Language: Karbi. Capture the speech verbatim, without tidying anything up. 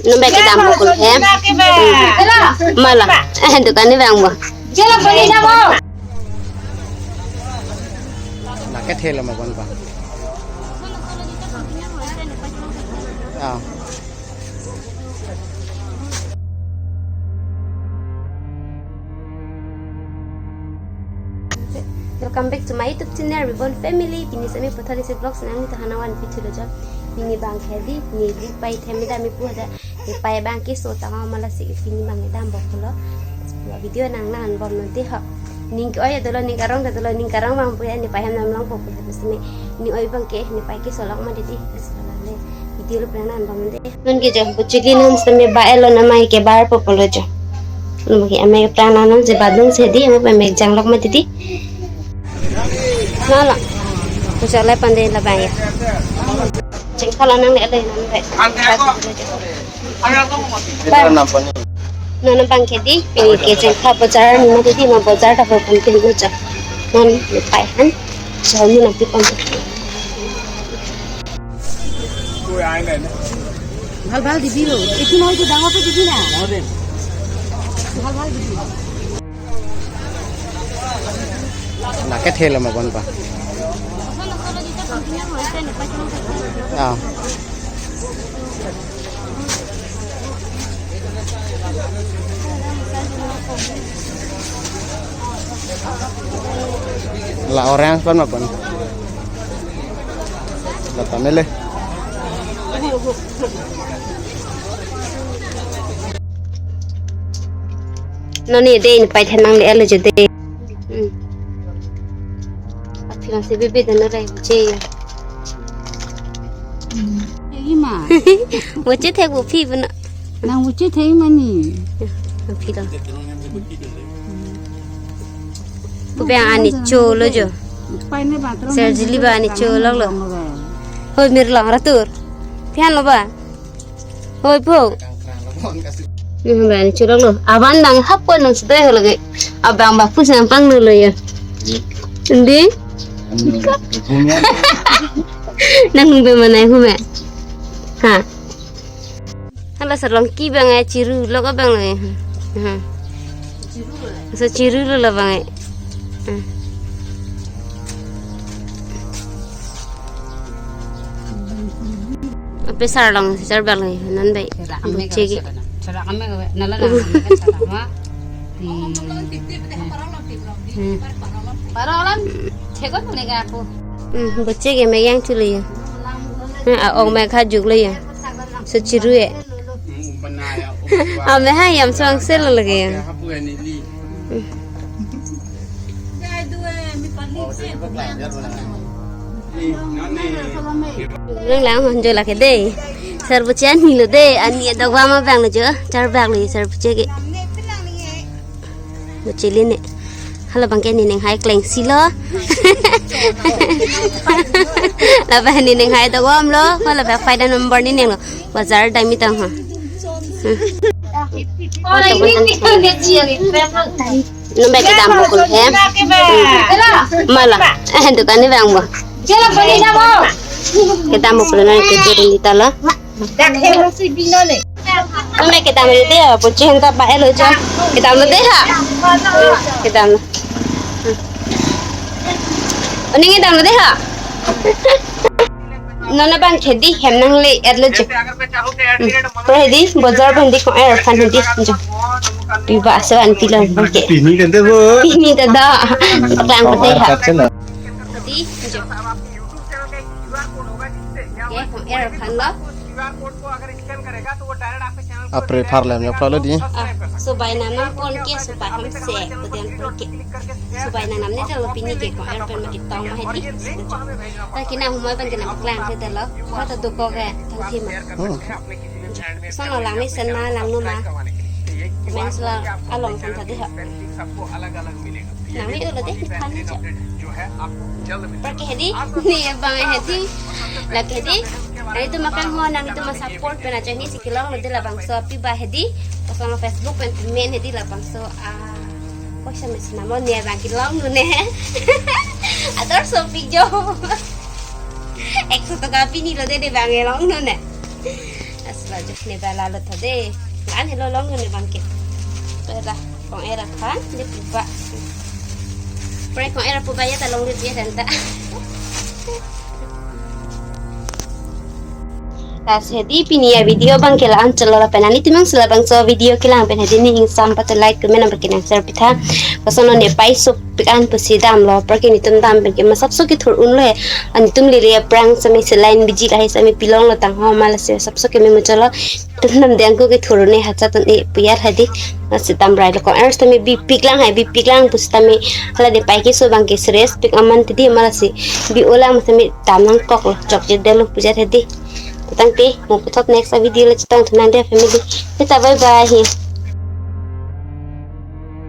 Nang bag kedam pukul he. Mala. Eh, dukan ni bang bo. Nang ke thelo ma bon pa. Ah. Welcome back to my YouTube channel, Reborn Family. Pini sami Patharlangso Vlogs nangli ta hana van pithu lo jo. Pini bang ke di, ni di pai themda mi pu ada. Ni pai bang keso tang mala si pini bang dam bok lo. Video nang nang bom non te ho. Ning ke-oi dolo, ning karong dolo, ning karong bang pu ya, ni pai hem nam long po pu ya, sami ni oi bang ke, ni pai keso lok ma di di. Video lo pran nang bom non te. Non ke jo, buchili non sami ba elo namai ke bar po po lo jo. Non ke amai pran nang non je badung se di, mo pe mek jang lok ma di di. Na na. Pusa lai pande la bang ya. Chengkha lo nang le le nang le. Bar. Nana bang ke di, pini ke chengkha bojar ni ma di di, ma bojar ta pon pon pin lo jo. Non pai han. So ni nang pi pon. ভাল ভাল দিবি অ। এইটো নহয়, এইটো ডাঙৰটো দিবি না। ভাল ভাল দিবি। Nang ke thelo ma bon pa. Ah. La orang pan ma bon. La tamele. Non ni de ni pai then nang le elo je de. Hmm. Aphi lang si bibi dan rai je. Ima. Mo che thek bo phi bana. Nang mo che thek ima ni. Aphi lang. Ku bang ani cho lo jo. Pai ne bathroom. Sir jili ba ani cho lo lo. Hoi mir lang ratur. Phian lo ba. Hoi po. Hmm, bang chulok lo. Aban bang hapon nang sedoi ho lagi. Abang bapus nampang dulu ya. Indi? Nang be manai hume. Ha. Hala sarlong ki bang ai chiru lok abang lo ya. Ha. So chiru lo la bang ai. Hmm. Ape sarlong, sarbak lo, non bai. Chera ame buche ke. Chera ame ke, nala na ame ke chera ma. Hmm. Hmm. Parolam, chego ne ga ko. Hmm, buche ke me yang chulu ya. Hmm, a ong me kha juk lo ya. So chiru e. Ame ha yam song sel lagi ya. Hmm. Nang lang hon jo lake de. Sir buche ani lo de, ani dogwa ma bang lo jo. Charbak lo sir buche ke. Buche le ne. Hala bang ke ni neng hai kleng si lo. La bang ni neng hai dogwa lo. Hala bang pai dan number ni neng lo. Bazar dai mi tang ha. Hmm. Nang bag kedam pukul he. Hmm. Mala. Eh, dukan ni bang bo. Kedam pukul na ke jeri ni tala. Nang bag kedam ni dia, buche hen ta ba elo jo. Kedam lo de ha. Kedam lo. Hmm. Oning kedam lo de ha. Nona bang ke di hem nang le er lo jo. Hmm. Pro he di bojar bang di ko er phan he di jo. Pi ba se an pi lo bang ke. Pini kan de bo. Pini ta da. Paklang pate ha. Paklang pate ha. Di jo. Ke ko er phan lo. Apre pharlem yok palo di. Ah, subai nam nam pon ke subai ham se kodian pon ke. Subai nam nam ne talo pini ke ko er pen ma ketong ma he di. Ta kina humai pen kena paklang ke talo. Ko ta duko ke thang thima. Hmm. Solo lang ni sen ma lang nu ma. Comments lo along than tha di ha. Nang ni ulo de phan ni jo. Parke he di ni abang he di. Lake he di. Nang itu makan ho, nang itu ma support pen aja ni si kelong lo de labangso api ba he di. Kosong Facebook pen men he di labangso, ah, poisa mes nama ni abang kelong lo ne. Ator sopik jo. Ekso toka pini lo de de bang kelong lo ne. As- Baju ne ba lalo tha de. An helo long ne bangke. Pera kong era khan de puba. Pre kong era puba ya ta long de ya ta. Lasi hedi pini a-video bangke la-an cholo lapen nelitum abang si labangso video kelang pen hedi ne ingsam pute like, comment number kene share pitha. Koson ne pai sopik an pusi damlo, apar ke nelitum dam pen ke ma sapso kethur unlo he. Nelitum lele aphrang same saline biji lahai same pilonglo tang ho, ma lasi sapso ke me mucholo. Nelitum dam deng ko kethur un-e, hachat un-e pu ya hedi. Lasi dam railo, kong era sitame bipik lang hai, bipik lang pusitame hala ne pai keso bangke serious pik aman tidi, ma lasi bi-o lang sitame dam nangkoklo, chokche detlo pu ya hedi. Tangte mo puthot next a-video le chetongthu nang de family. Tita bye bye hi.